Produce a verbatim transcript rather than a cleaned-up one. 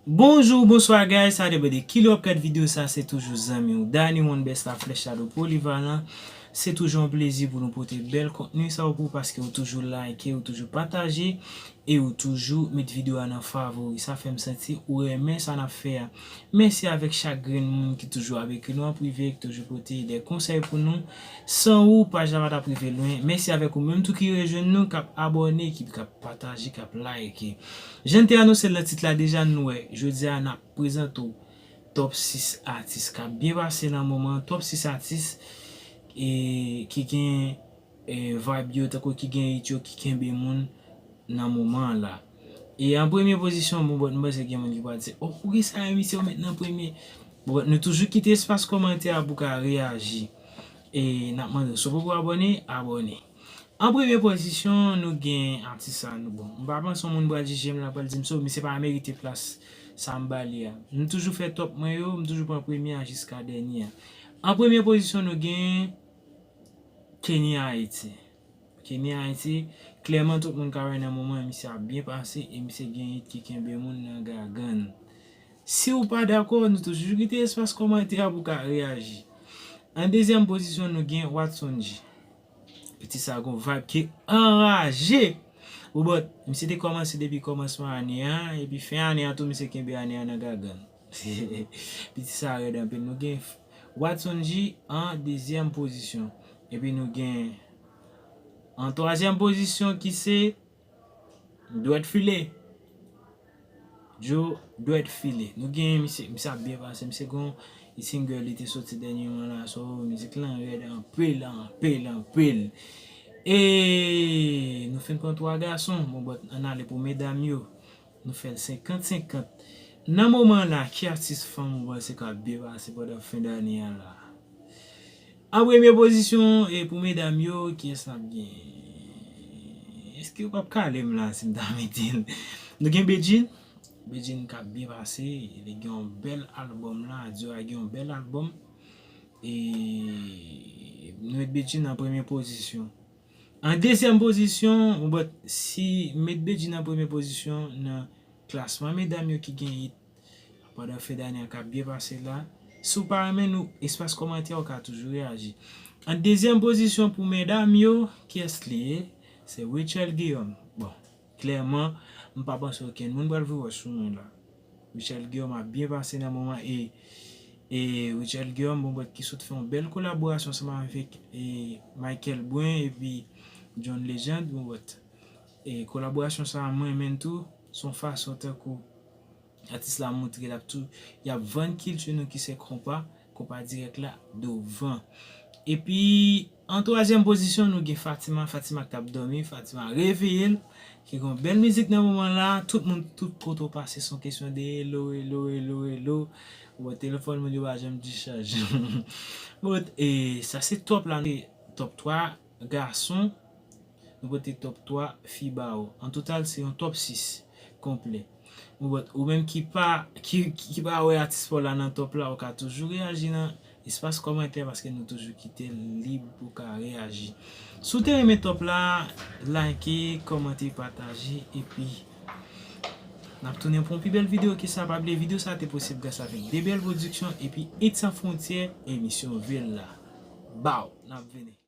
Bonjou, bonswa guys, sa depann de kilè w ap gad videyo sa, se toujou zanmi w Dany One Best la, Flèch Shadow Polyvalent. Se toujou yon plezi pou nou pote bèl kontni sa pou ou paske ou toujou like, ou toujou pataje e ou toujou met videyo a nan favori. Sa fè m santi ou renmen sa n ap fè a. Mèsi avèk chak grenn moun ki toujou ap ekri nou an prive, ki toujou pote de konsèy pou nou. San ou, paj la pa t ap rive lwen. Mèsi avèk ou menm tou ki rejwenn nou, k ap abòne, ki, k ap pataje, k ap like. Jan n te anonse l nan tit la deja, nou wè, jodi a n ap prezante w top sis atis k ap byen pase nan moman an, top sis atis e, ki gen e, vibe yo, tankou ki gen hit yo, ki kenbe moun nan moman an la. E an premye pozisyon, bon, bon, m panse gen moun ki pral di, oh, poukisa misye ou met nan premye? Bon, nou toujou kite espas kòmantè a pou ka reyaji. E n ap mande w, si w poko abòne, abòne. An premye pozisyon, nou gen atis sa, nou, bon, m pa panse yon moun pral jije m la, pral di m so, misye pa merite plas sa m ba li a. M toujou fè top mwen yo, m toujou pran premye a jiska dènye a. An premye pozisyon, nou gen Kenny Haiti. Kenny Haiti, klèman tout moun ka wè nan moman an, misye ap byen pase e misye gen hit ki kenbe moun nan gagann. Si w pa dakò, nou toujou kite espas kòmantè a pou w ka reyaji. An dezyèm pozisyon, nou gen Watson G. Piti sa gon vibe ki anraje. Ou bòt, misye te kòmanse depi kòmansman ane a, epi fen ane a tou, misye kenbe ane a nan gagann. Piti sa rèd anpil. Nou gen Watson G an dezyèm pozisyon. Epi nou gen an twazyèm pozisyon ki se Dwèt File. Joe Dwèt File. Nou gen misye, misye ap byen pase. Misye gon single li te soti dènyèman la. So, mizik lan rèd anpil, anpil, anpil. E nou fin pran twa gason. Bon, bòt, ann ale pou medam yo. Nou fè l senkant senkant. Nan moman la, ki atis fanm ou panse k ap byen pase pandan fen dane a la? An premye pozisyon, e pou medam yo, kiyès n ap gen? Èske yo p ap kale m la si m ta mete l? Nou gen Bedjine. Bedjine k ap byen pase. Li gen yon bèl albòm la. Duo a gen yon bèl albòm. E nou met Bedjine an premye pozisyon. An dezyèm pozisyon, bon, si met Bedjine an premye pozisyon nan klasman medam yo ki gen hit pandan fen dane an k ap byen pase la. Si w pa renmen nou, espas kòmantè ou ka toujou reyaji. An dezyèm pozisyon pou medam yo, kiyès li ye? Se Rutshelle Guillaume. Bon, klèman, m pa panse okenn moun pral vire wòch sou mwen la. Rutshelle Guillaume ap byen pase nan moman e, e Rutshelle Guillaume, bon, bòt ki sot fè yon bèl kolaborasyon ansanm avèk e, Michael Brun epi John Legend, bon, bòt. E kolaborasyon sa a, mwen renmen l tou, se yon fason tankou atis la montre l ap tou, y ap vann kilti nou ki se konpa, konpa dirèk la, douvan. Epi, an twazyèm pozisyon, nou gen Fatima, Fatima k t ap dòmi, Fatima reveye l, ki gen yon bèl mizik nan moman la, tout moun, tout kote w pase, se yon kesyon de hello, hello, hello, hello. Bon, telefòn moun yo pa janm dichaj. Bon, e sa se top la, top twa gason, nou pote top twa fi ba ou. An total, se yon top sis konplè. Ou, ou menm ki pa, ki, ki pa wè atis pa w la nan top la, ou ka toujou reyaji nan espas kòmantè paske nou toujou kite l lib pou w ka reyaji. Si w te renmen top la, like, kòmante, pataje, epi n ap tounen pou yon pi bèl videyo ke sa. Pa bliye, videyo sa te posib gras avèk De Bèl Pwodiksyon epi Hit San Fwontyè, emisyon Vil la. Baw, n ap vini.